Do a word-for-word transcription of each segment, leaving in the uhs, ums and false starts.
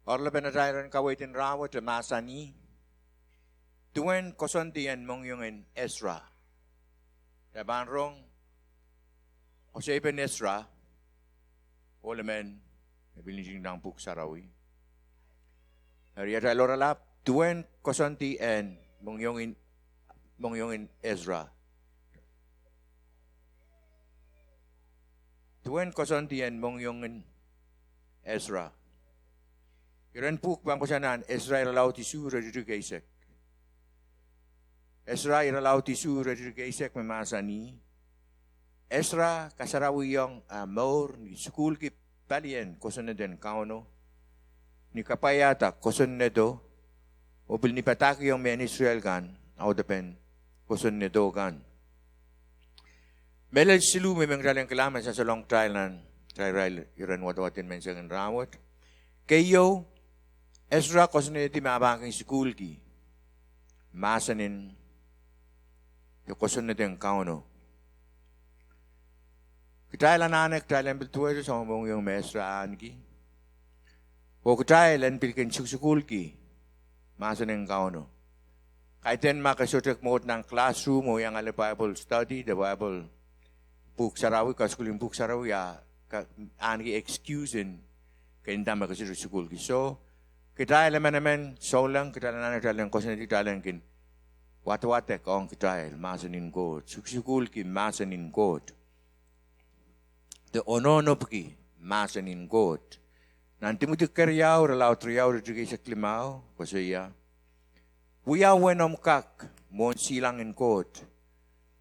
Oaralap en atail rahn kaweid en rahnwet e mahsanih, duwen koasoandi en mohngiong en Esra. Kitail pahn rong koasoiepen Esra, ohl emen me pil ntingihdi nan pwuhk sarawi. Eri atail oaralap duwen koasoandi en mohngiong en, mohngiong en Esra. Duwen koasoandi en mohngiong en Esra. Iren pwuhk pahn kohsang nan Esra irelaud isuh iretikitik eisek. Esra irelaud isuh iretikitik eisek me mahsanih, Esra kasarawihong ah mour ni sukuhlki palien kosonned en Kauno, ni kapwaiada kosonnedo, oh pil ni padahkihong mehn Israel kan audepen kosonnedo kan. Mehlel siluh me I men kitail en kilang me sansalong kitail nan irail iren wadawad en menseng en rahnwet. Keieu, Esra koasoanehdi me e pahn kin sukuhlki mahsen en, de kosonned en Kauno. Kitail anahne kitail en pil duwehte soangen mohngiong me Esra ahneki, oh kitail en pil kin sukusukuhlki mahsen en Kauno. Kaidehn ma ke sohte mwohd nan classroom oh iang ale Bible study de Bible, pwuhk sarawi, kasukuhl en pwuhk sarawi, a ke ahneki excuse en ke nda me ke sohte sukuhlki. Soh, kitail emenemen souleng, kitail anahne kitail en koasoanehdi kitail en kin wadawadek ong kitail mahsen en Koht, sukusukuhlki mahsen en Koht, de onohnopki mahsen en Koht. Nan Timoty keriau, irelaud riau, iretikitik eisek limau, koasoia, wia uwen omw kak mwohn silangin Koht,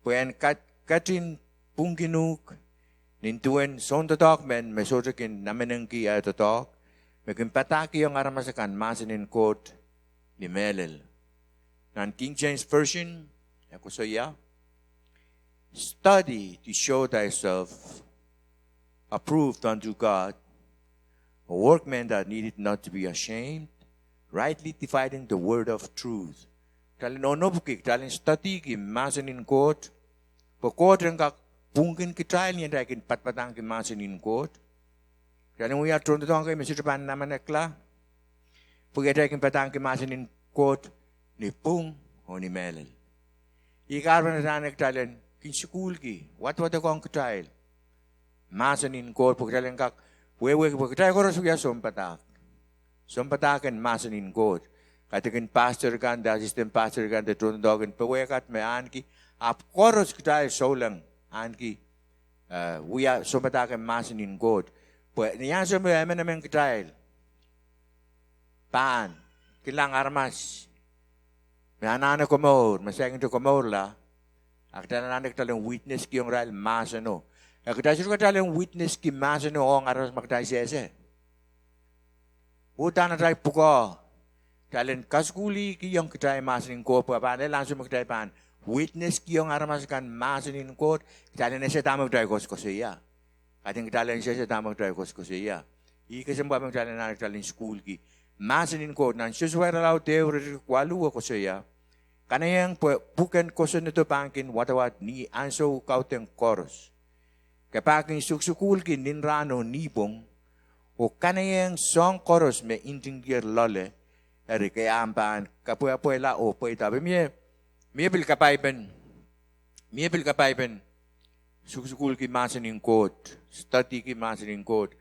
pwe en ket-, ketin pwungkin uhk nin duwen soundoadoahk men me sohte kin namenengki eh doadoahk, me kin padahkihong aramas akan mahsen en Koht ni mehlel. Nan King James Version, e koasoia, Study to show thyself approved unto God, a workman that needeth not to be ashamed, rightly dividing the word of truth. Kitail en onohnopki, kitail en studyki mahsen en Koht, pwe Koht en kak pwungkin kitail ni atail kin padapadahngki mahsen en Koht. Kitail en wia tohndoadoahk kei me sohte pahn namanekla, pwe atail kin padahngki mahsen en Koht ni pwung oh ni mehlel. Ih kahrepen anahne kitail en kin sukuhlki, wadawadek ong kitail mahsen en Koht, pwe kitail en kak wehwehki pwe kitail koaros wia sounpadahk, sounpadahk en mahsen en Koht. Kaidehkin pastor kan de assistant pastor kan de tohndoadoahk en powehkat me ahneki, ahpw koaros kitail souleng ahneki, eh, wia sounpadahk en mahsen en Koht. Pwe ni ansou me emenemen kitail pahn kilang aramas me anahne komour, me saikinte komourla, a kitail anahne kitail en witnesskihong irail mahseno. Eh, kitail sohte kak kitail en witnesski mahseno ong aramas ma kitail sehse. Uhdahn atail pwukoa, kitail en kasukuhlkihong kitail mahsen en Koht, pwe pahn lel ansou me kitail pahn witnesskihong aramas akan mahsen en Koht, kitail en ese dahme kitail koasokoasoia. Kaidehn kitail en sehse dahme kitail koasokoasoia. Ih kesempwal me kitail anahne kitail en sukuhlki mahsen en Koht. Nan Sosua irelaud ehu iretikitik waluh e koasoia, kanaieng pwe pwuken kosonnedo pahn kin wadawad ni ansou kaudok koaros. Ke pahn kin sukusukuhlki nin rahn oh nipwong, oh kanaieng soahng koaros me ntingdier loale, eri ke ahpw pahn kapwehpwehla oh pweida. Pwe mie, mie pil kapaipen, mie pil kapaipen sukusukuhlki mahsen en Koht, studyki mahsen en Koht,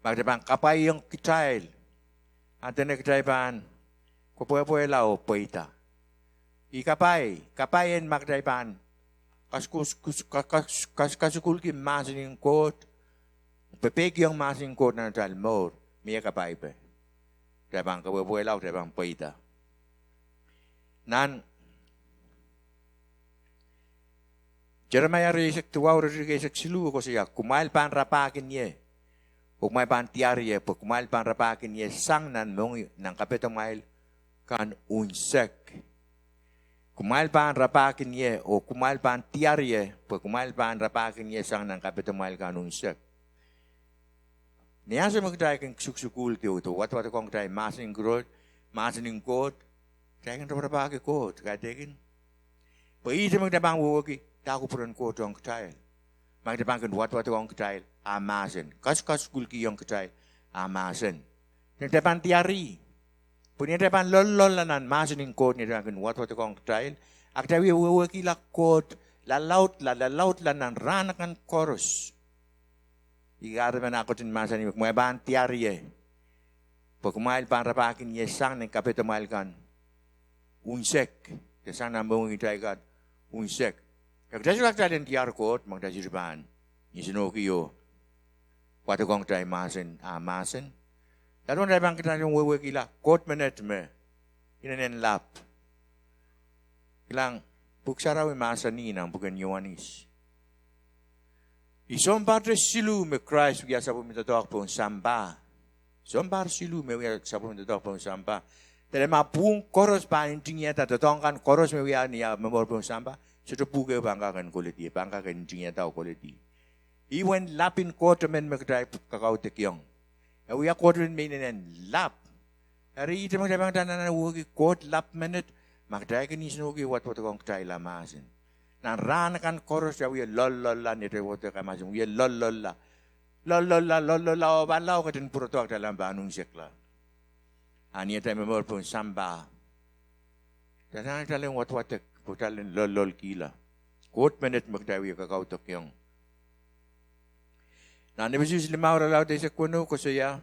ma kitail pahn kapwaiong kitail, a dene kitail pahn kapwehpwehla oh pweida. Ih kapai, kapai en ma kitail pahn kas-, kas-, kas-, kasukuhlki mahsen en Koht, pepeikiong mahsen en Koht nan atail mour, mie kapaipe. Kitail pahn kapwehpwehla, kitail pahn pweida. Nan Seremaia rieisek duwau iretikitik eisek siluh e koasoia, kumwail pahn rapahkin ie, oh kumwail pahn diar ie, pwe kumwail pahn rapahkin ie sang nan mohngi-, nan kapehdamwail kan unsek. Kumwail pahn rapahkin ie, oh kumwail pahn diar ie, pwe kumwail pahn rapahkin ie sang nan kapehdamwail kan unsek. Ni ansou me kitail kin sukusukuhlki oh wadwadek ong kitail mahsen en Koht, mahsen en Koht, kitail kin raparapahki Koht, kaidehkin pwe ihte me kitail pahn wehwehki dahkopwuren Koht ong kitail, ma kitail pahn kin wadwadek ong kitail ah mahsen, kas-, kasukuhlkihong kitail ah mahsen. Ni atail pahn diar ih, pwe ni atail pahn loalloalla nan mahsen en Koht, ni atail pahn kin wadwadekohng kitail, a kitail wie wehwehkihla Koht lalaudla, lalaudla nan rahn akan koaros. Ih kahrepen ah ketin mahsanih me kumwail pahn diar ie, pwe kumwail pahn rapahkinie sang ni kapehdamwail kan unsek, de sang nan mohngiongitail kan unsek. Eri kitail sohte kak kitail en diar Koht ma kitail sohte pahn nsenohki oh wadekohng kitail mahsen, ah mahsen. Kitail sohte pahn kitail en wehwehkihla Koht menet me inenen lap. Kilang, Pwuhk Sarawi mahsanih nan pwuken Ioanis, ih sounpar siluh me Krais wia sapwellime doadoahk pohn sampah. Sounpar siluh me wia sapwellime doadoahk pohn sampah. Dene ma pwuhng koaros pahn ntingiada, doadoahk kan koaros me wia ni ah momour pohn sampah, sohte pwuhk ehu pahn kak en koledi, pahn kak en ntingiada oh koledi. Ih uwen lap en Koht emen me kitail kakaudokiong. E wia Koht emen me inenen lap. Eri ihte me kitail pahn kitail anahne wehwehki Koht lap menet, ma kitail kin nsenohki wadwadekohng kitail ah mahsen. Nan rahn akan koaros kitail wie loalloalla ni atail wadek ah mahsen, wie loalloalla, loalloalla, loalloalla, oh pahn lao ketin pwurodo, kitail ahpw pahn unsekla. A ni atail momour pohn sampah, kitail anahne kitail en wadwadek pwe kitail en loalloalkihla Koht menet me kitail wie kakaudokiong. Nan Epesus limau irelaud eisek weneu koasoia,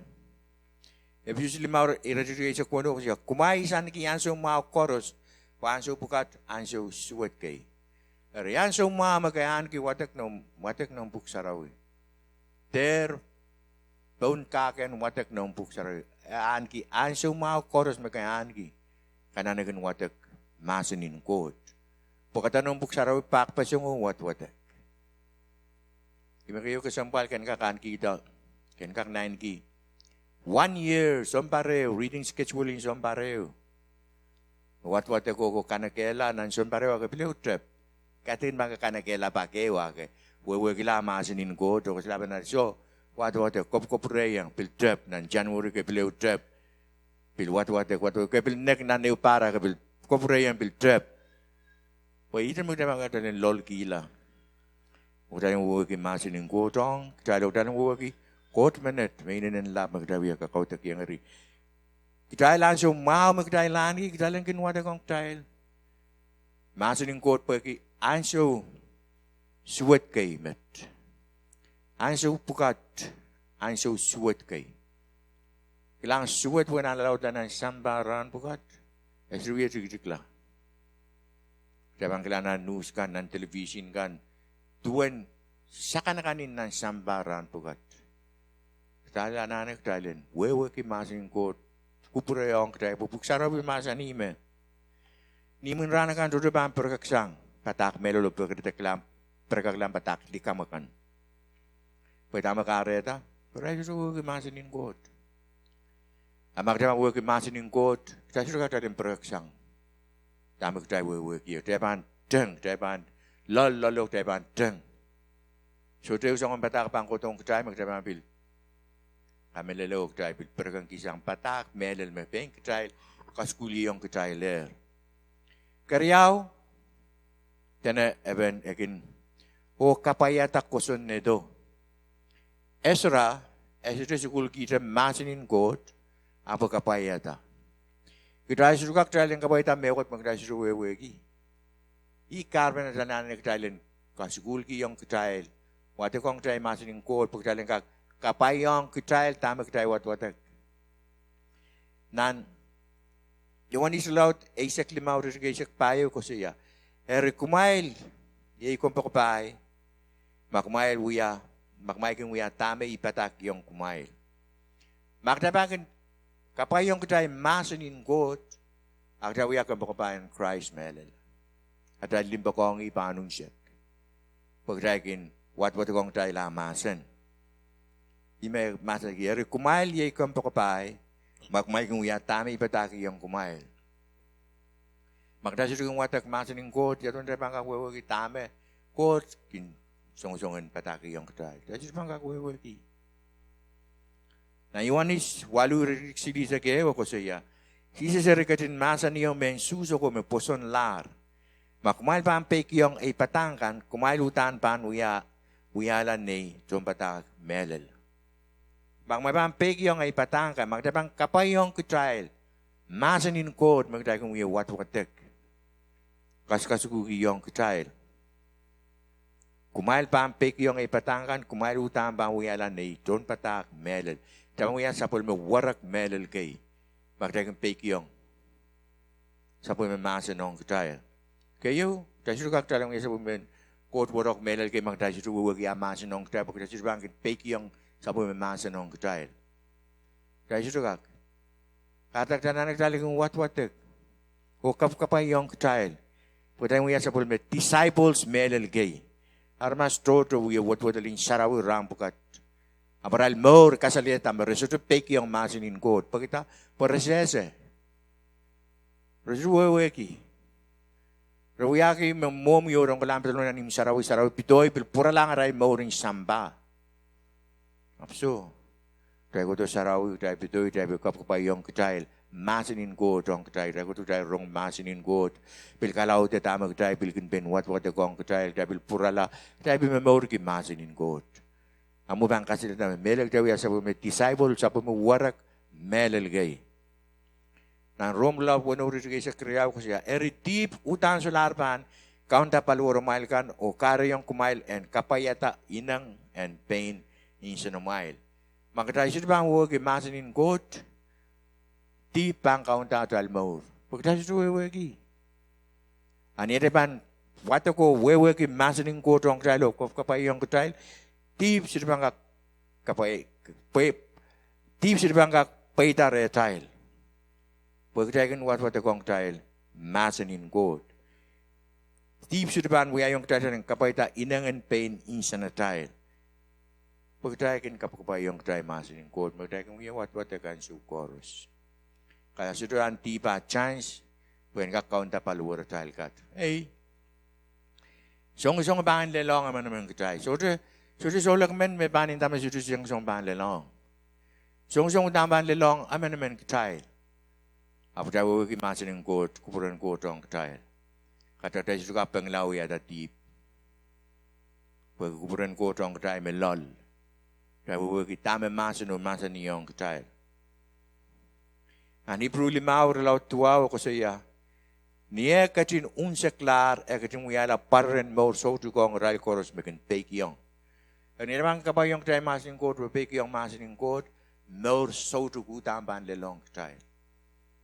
Epesus limau iretikitik eisek weneu koasoia, kumwail isaniki ansou mwahu koaros, pwe ansou pwukat ansou suwed kei. Eri ansou mwahu me ke ahneki wadek nan, wadek nan Pwuhk Sarawi, dehr pohn kahkehn wadek nan Pwuhk Sarawi, e ahneki ansou mwahu koaros me ke ahneki, ke anahne kin wadek mahsen en Koht. Pwe kadarohng Pwuhk Sarawi pahkpeseng oh wadwadek. Ih me keieu kesempwal ken kak ahnekihda, ken kak naineki one year, sounpar ehu, reading schedule en sounpar ehu. Wadwadek oh ke kanekehla nan sounpar ehu, a ke pil ehu tep. Kaidehn ma ke kanekehla pak ehu a ke wehwehkihla mahsen en Koht oh ke solahr pahn soh, wadwadek, kapwukapwurehiong, pil tep. Nan January ke pil ehu tep, pil wadwadek, wadwadek, ke pil nek nan ehu pahr a ke pil kapwurehiong, pil tep. Pwe ihte me kitail pahn kak kitail en loalkihla, oh kitail en wehwehki mahsen en Koht ong kitail, oh kitail en wehwehki Koht menet me inenen lap me kitail wie kakaudokiong. Eri kitail ansou mwahu me kitail ahneki, kitail en kin wadekohng kitail mahsen en Koht pwehki ansou suwed kei met, ansou pwukat ansou suwed kei. Kilang, suwed uwen ah lalaudla nan sampah rahn pwukat, e sohte wie tikitikla. Kitail pahn kilang nan news kan, nan television kan, duwen sakanakan en nan sampah rahn pwukat. Kitail anahne kitail en wehwehki mahsen en Koht, kupwurehiong kitail pwe Pwuhk Sarawi mahsanih me ni imwin rahn akan tohto pahn pirekeksang padahk mehlel oh pirekekla, pirekeklahng padahk likamw akan. Pwe dahme kahrehda? Pwe kitail sohte wehwehki mahsen en Koht. A ma kitail wehwehki mahsen en Koht, kitail sohte kak kitail en pirekeksang dahme kitail wehwehki. Kitail pahn teng, kitail pahn loalloal oh kitail pahn teng. Sohte ehu soangen padahk pahn kohdohng kitail me kitail pahn pil kamehlele oh kitail pil pirekekisang padahk mehlel me pein kitail kasukuhlihong kitailehr. Keriau, dene e pahn kin, oh kapwaiada kosonnedo. Esra, e sohte sukuhlkihte mahsen en Koht, ahpw e kapwaiada. Kitail sohte kak kitail en kapwaiada mehkot me kitail sohte wehwehki. Ih kahrepen atail anahne kitail en kasukuhlkihong kitail, wadekohng kitail mahsen en Koht pwe kitail en kak kapwaiong kitail dahme kitail wadwadek. Nan Ioanis irelaud eisek limau iretikitik eisek pahieu koasoia, eri kumwail iei kompoakepahi, ma kumwail wia, ma kumwail kin wia dahme I padahkihong kumwail. Ma kitail pahn kin kapwaiong kitail mahsen en Koht, a kitail wia kompoakepahi en Krais mehlel. Atail limpoak ong ih pahn unsek pwe kitail kin wadwadekohng kitail ah mahsen. Ih me mahsanih, eri kumwail iei kompoakepahi, ma kumwail kin wia dahme I padahkihong kumwail. Ma kitail sohte kin wadek mahsen en Koht, ia duwen kitail pahn kak wehwehki dahme Koht kin songosong en padahkihong kitail? Kitail sohte pahn kak wehwehki. Nan Ioanis waluh iretikitik silihsek ehu e koasoia, Sises eri ketin mahsanihong mehn Suhs oko me pwosonlahr, ma kumwail pahn peikiong ei padahk kan, kumwail uhdahn pahn wia, wiahla nei tohnpadahk mehlel. Ma kumwail pahn peikiong ei padahk kan, ma kitail pahn kapwaiong kitail mahsen en Koht me kitail kin wie wadwadek, kasukasukuhkiong kitail. Kumwail pahn peikiong ei padahk kan, kumwail uhdahn pahn wiahla nei tohnpadahk mehlel. Kitail pahn wia sapwellime werek mehlel kei ma kitail kin peikiong sapwellime mahsen ong kitail. Keieu, kitail sohte kak, kitail en wia sapwellimen Koht werek mehlel kei ma kitail sohte wehwehki ah mahsen ong kitail, pwe kitail sohte pahn kin peikiong sapwellime mahsen ong kitail. Kitail sohte kak. Kahrehda kitail anahne kitail kin wadwadek oh kapwakapwaiong kitail, pwe kitail en wia sapwellime disciples mehlel kei. Aramas tohto wie wadwadek en sarawi rahn pwukat, ahpw arail mour kasalehda me re sohte peikiong mahsen en Koht. Pwekida? Pwe re sehse. Re sohte wehwehki. Re wiahki me mwomw ieu rongalahn pedolong nan imw sarawi, sarawi pedoi pil pwuralahng arail mour en sampah. Ahpw soh, kitail kohdo sarawi, kitail pedoi, kitail pil kapwakapwaiong kitail mahsen en Koht ong kitail, kitail kohdo kitail rong mahsen en Koht, pil kalaudehda me kitail pil kin pein wadwadek ong kitail, kitail pil pwurala, kitail pil momourki mahsen en Koht. A mwo pahn kasalehda me mehlel kitail wia sapwellime disciple, sapwellime werek mehlel kei. Nan Rom irelaud weneu, iretikitik eisek riau koasoia, eri dihp uhdahn solahr pahn kaunda paliwaramwail kan oh kahrehiong kumwail en kapwaiada ineng en pein nsenamwail. Ma kitail sohte pahn wehwehki mahsen en Koht, dihp pahn kaunda atail mour pwe kitail sohte wehwehki. A ni atail pahn wadek oh wehwehki mahsen en Koht ong kitail oh kapwakapwaiong kitail, dihp sohte pahn kak, pwe, dihp sohte pahn kak pweida rehtail, pwe kitail kin wadwadek ong kitail mahsen en Koht. Dihp sohte pahn wiahiong kitail en kapwaiada ineng en pein nsenatail, pwe kitail kin kapwakapwaiong kitail mahsen en Koht me kitail kin wie wadwadek ansou koaros. Kahrehda sohte ahn dihp ah chance pwe en kak kaunda paliwaratail kat. Ei, songosong pahn lelohng emenemen kitail. Sohte, sohte souleng men me pahn nda me sohte songosong pahn lelohng. Songosong uhdahn pahn lelohng emenemen kitail, ahpw kitail wehwehki mahsen en Koht, kupwuren Koht ong kitail. Kahrehda kitail sohte kak pengla wiahda dihp, pwe kupwuren Koht ong kitail me loal. Kitail wehwehki dahme mahseno mahsanihong kitail. Nan Ipru limau irelaud duwau e koasoia, ni eh ketin unseklahr, e ketin wiahla pwareren mour soutuk ong irail koaros me kin peikiong. Eri ni atail pahn kapwaiong kitail mahsen en Koht, pwe peikiong mahsen en Koht, mour soutuk uhdahn pahn lelohng kitail.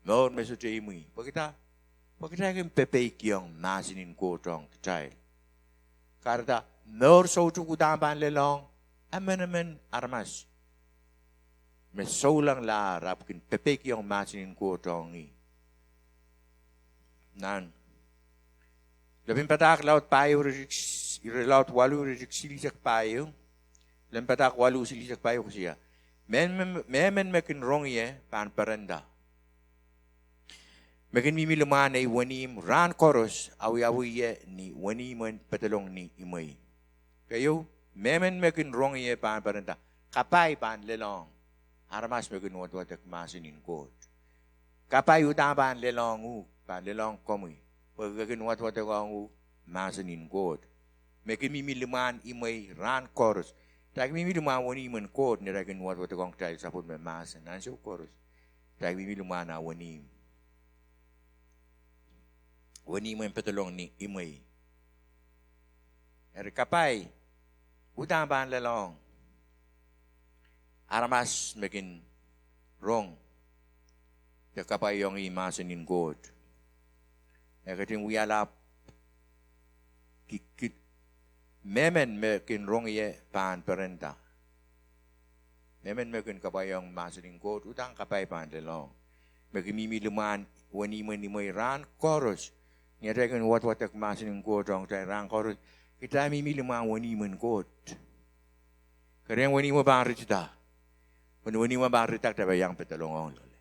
Mour me sohte imwi. Pwekida? Pwe kitail kin pepeikiong mahsen en Koht ong kitail. Kahrehda mour soutuk uhdahn pahn lelohng emenemen aramas me soulenglahr ahpw kin pepeikiong mahsen en Koht ong ih. Nan Lepin Padahk laud pahieu, irelaud waluh, iretikitik silihsek pahieu. Lepin Padahk waluh silihsek pahieu koasoia, mehmen me kin rong ie pahn perenda. Me kin mihmi limwahn ei wenihmw rahn koaros, awiawi ie ni wenihmwen pedolong ni imwei. Keieu, mehmen me kin rong ie pahn perenda. Kapai pahn lelohng aramas me kin wadwadek mahsen en Koht. Kapai uhdahn pahn lelohng uhk, pahn lelohng komwi, pwe ke kin wadwadek ong uhk mahsen en Koht. Me kin mihmi limwahn imwei rahn koaros. Kitail kin mihmi limwahn wenihmwen Koht ni atail kin wadwadek ong kitail sapwellime mahsen ansou koaros. Kitail kin mihmi limwahn ah wenihmw, wenihmwen pedolong ni imwei. Eri kapai uhdahn pahn lelohng aramas me kin rong de kapwaiongih mahsen en Koht. E ketin wiahla ki, ki, mehmen me kin rong ie pahn perenda. Mehmen me kin kapwaiong mahsen en Koht uhdahn kapai pahn lelohng. Me kin mihmi limwahn wenihmwen imwei rahn koaros. Ni atail kin wadwadek mahsen en Koht ong kitail rahn koaros, kitail mihmi limwahn wenihmwen Koht. Kerehng wenihmwo pahn ritida. Wen, wenihmwo pahn ritida, kitail pahn iang pedolong ong loale.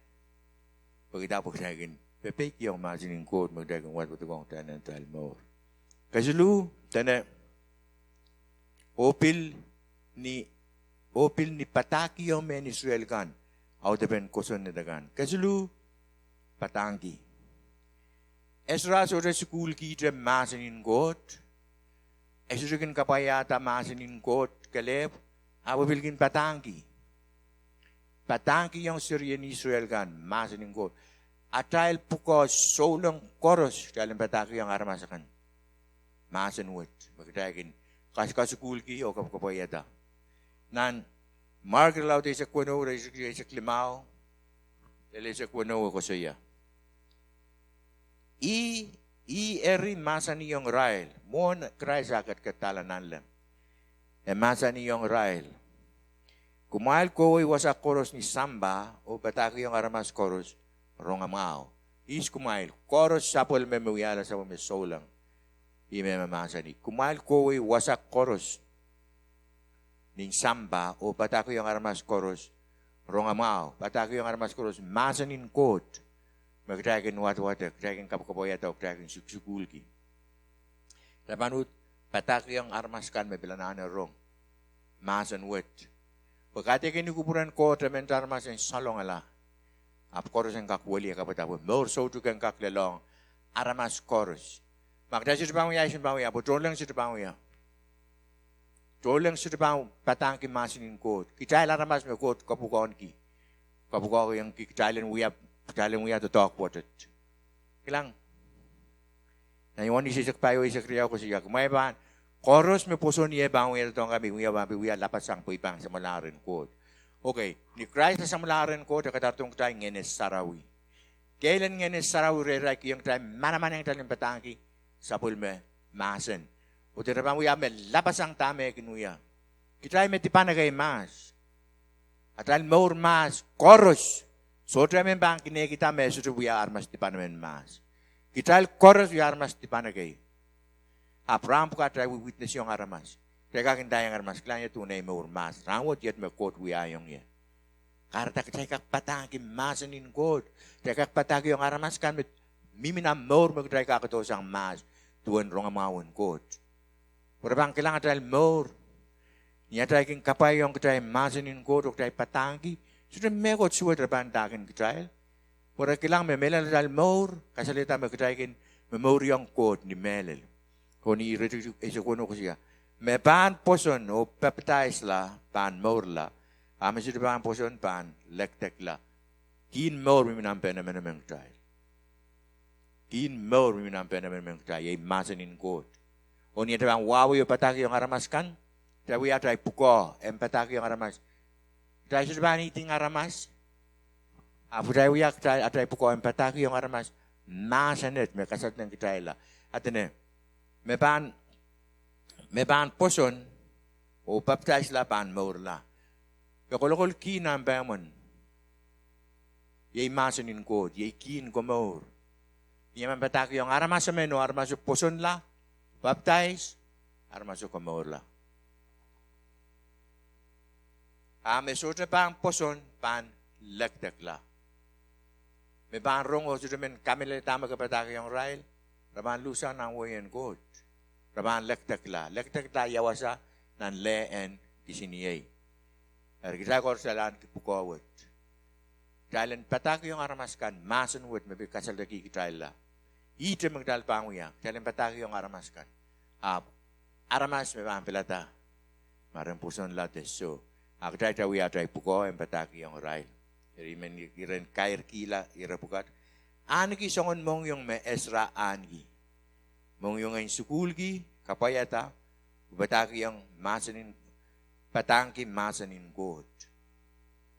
Pwekida? Pwe kitail kin pepeikiong mahsen en Koht me kitail kin wadwadek ong kitail nan atail mour. Kesiluh, dene oh pil ni, oh pil ni padahkihong mehn Israel kan audepen kosonned akan. Kesiluh, padahngki. Esra sohte sukuhlkihte mahsen en Koht. E sohte kin kapwaiada mahsen en Koht kelehpw, ahpw e pil kin padahngki. padahngkiong serien Israel kan mahsen en Koht. Atail pwukoa souleng koaros kitail en padahkiong aramas akan mahsen wet me kitail kin kas- kasukuhlki oh kapwkapwaiada. Nan Mark irelaud eisek weneu, iretikitik eisek limau, lel eisek weneu e koasoia, ih, ih eri mahsanihong irail, mwohn Krais ah ketiket dahla nanleng, e mahsanihong irail, kumwail kohwei wasa koaros ni sampah oh padahkiong aramas koaros rongamwahu. Ihs kumwail? Koaros sapwellime me wiahla sapwellime souleng. Ih me mahsanih, kumwail kohwei wasa koaros nin sampah oh padahkiong aramas koaros rongamwahu, padahkiong aramas koaros mahsen en Koht me kitail kin wadawad, kitail kin kapwkapwaiada, kitail kin sukusukuhlki. Kitail pahn uhd padahkiong aramas kan me pil anahne rong mahsen wet, pwe kaidehkin kupwuren Koht e mehnda aramas en salongala, ahpw koaros en kak weliakapwada, pwe mour soutuk en kak lelohng aramas koaros. Ma kitail sohte pahn wia, I sohte pahn wia, pwe tohnleng sohte pahn wia. Tohnleng sohte pahn padahngki mahsen en Koht. Kitail aramas me Koht kapwukoahngki, kapwukoahngki kitail en wia, kitail en wia doadoahk pwoatet. Kilang, nan Iohanes eisek pahieu, eisek riau koasoia, kumwail pahn, koaros me pwoson ie pahn wia doadoahk, me wia pahn pil wia lapasang pwe I pahn samwalahro en Koht. Okay, ni Krais samwalahro en Koht, e kadarodohng kitail Ngehn Sarawi. Kehl en Ngehn Sarawi rehrail kihong kitail manaman en kitail en padahngki sapwellime mahsen. Oh de re pahn wia me lapasang dahme e kin wia. Kitail me dipan ekei mahs, atail mour mahs koaros. Sohte emen pahn kinekihda me e sohte wia aramas dipan emen mahs. Kitail koaros wia aramas dipan ekei. Ahpw rahn pwukat kitail witnessiong aramas. Kitail kak ndaiong aramas, kilang, iet duwen ei mour mahs rahnwet, iet me Koht wiahiong ie. Kahrehda kitail kak padahngki mahsen en Koht. Kitail kak padahkiong aramas kan me mihmi nan mour me kitail kak kohdo sang mahs duwen rongamwahu en Koht, pwe re pahn kilang atail mour. Ni atail kin kapwaiong kitail mahsen en Koht oh kitail padahngki, sohte mehkot suwed re pahn ndahkin kitail, pwe re kilang me mehlel atail mour kasalehda me kitail kin momouriong Koht ni mehlel. Oh ni iretikitik eisek weneu koasoia, me pahn pwoson oh papdaisla pahn mourla, a me sohte pahn pwoson pahn lekdekla. Kihn mour mihmi nan pehn emenemen kitail. Kihn mour mihmi nan pehn emenemen kitail, iei mahsen en Koht. Oh ni atail pahn wahwei oh padahkiong aramas kan, kitail wia atail pwukoa en padahkiong aramas. Kitail sohte pahn iding aramas, ahpw kitail wia kitail, atail pwukoa en padahkiong aramas mahsen et me kasalehng kitailla. A dene, me pahn, me pahn pwoson oh papdaisla pahn mourla. Iei kolokol kihn nan pehmwen. Iei mahsen en Koht, iei kihn komour. Ni e pahn padahkiong aramas emen oh aramaso pwosonla, papdais, aramaso komourla. A me sohte pahn pwoson pahn lekdekla. Me pahn rong oh sohte men kamehlele dahme ke padahkiong irail, re pahn luhsang nan wehin Koht. Re pahn lekdekla. Lekdekla ia wasa? Nan leh en kisiniei. Eri kitail koaros kitail ahneki pwukoa wet. Kitail en padahkiong aramas kan mahsen wet me pil kasalehki kitailla. Ihte me kitail pahn wia, kitail en padahkiong aramas kan. Ahpw aramas me pahn pilada ma re pwosonla de soh. A kitail, kitail wia atail pwukoa en padahkiong irail. Eri men iren kairkihla ire pwukat. Ahneki soangen mohngiong me Esra ahneki. Mohngiong en sukuhlki, kapwaiada, padahkiong mahsen en, padahngki mahsen en Koht.